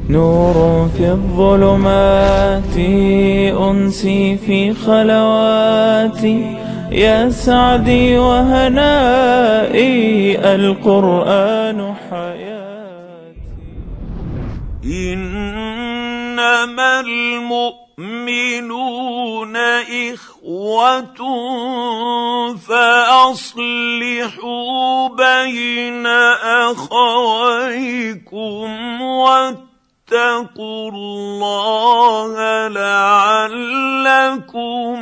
نور في الظلمات، أنسي في خلواتي، يا سعدي وهنائي، القرآن حياتي. إنما المؤمنون إخوة، فأصلحوا بين أخويكم واتقوا الله لعلكم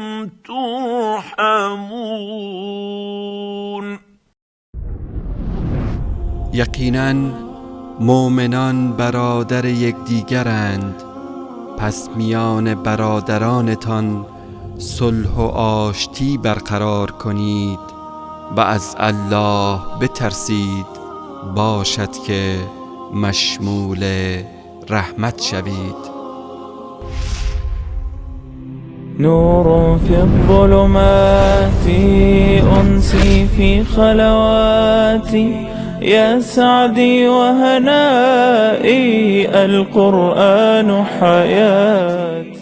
ترحمون. یقینا مؤمنان برادر یکدیگرند، پس میان برادرانتان صلح و آشتی برقرار کنید و از الله بترسید، باشد که مشمول رحمت شوید. نور في الظلمات، أنسي في خلواتي، يا سعدي وهنائي، القرآن حياتي.